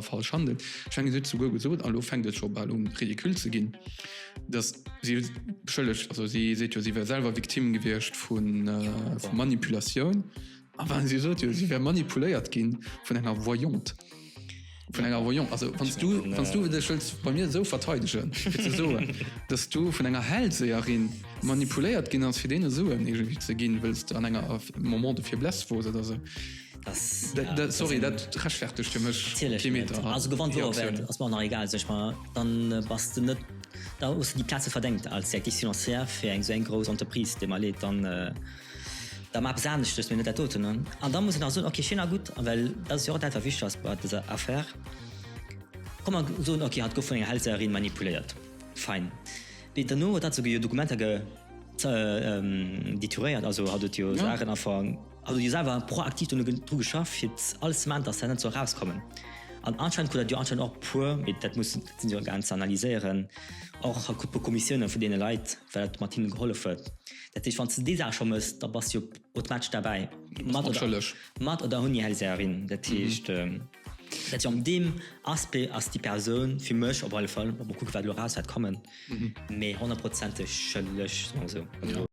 a falsch handelt. Ech mengen, si huet souguer gesot, an elo fänkt et scho bal un ridicule ze ginn, datt si beschëllegt, also si seet jo, si wär selwer Victime gewiescht vu Manipulatioun. A wa si sot jo, si wär manipuléiert gi vun enger Voyante. Vun enger Voyante. Also wann s du, wann s du dech wëlls bei mir esou verteidegen, fir ze soen, datt s du vun enger Hellseherin manipuléiert ginn ass, fir deene Suen iergendwéi ze ginn, wëll s de an enger Moment de faiblesse wors oder esou. Das, dat, dat, sorry, dat rechtfertegt fir mech kee Meter. Also gewannt wor wäert, ass mer och nach egal, sech mer, dann bass de net, da hues de déi Plaz net verdengt als Directrice financière fir eng esou eng grouss Entreprise, deet mer leed, dann. Da mar eppes aneschtes, mee net dat doten. An da muss een nach soen, okay, schéin a gutt, a well dat ass jo och dat, wat wichteg ass bei dëser Affär, komm mer soen, okay, hatt gouf vun enger Hellseherin manipuléiert, fein. Mee derno huet hatt souguer jo Dokumenter ge détouréiert, also hatt huet jo Saachen einfach, hatt huet jo selwer proaktiv dono dru geschafft, fir alles ze maachen, datt dat net soll erauskommen. An anscheinend krut hatt jo anscheinend och puer, mee dat muss, dat sinn jo gaang ze analyséieren, och hatt krut puer Kommissiounen vun deene Leit, well dat mat hinnen gehollef huet. Dat heescht, wann s de déi Saach scho mëss, da bass de jo automatesch derbäi. Mat oder, mat oder ouni Hellseherin. Dat heescht, dat heescht, an deem Aspect ass déi Persoun fir mech op alle Fall, mol kucke wat elo eraus wäert kommen, mee honnertprozenteg schëlleg, soe mer esou.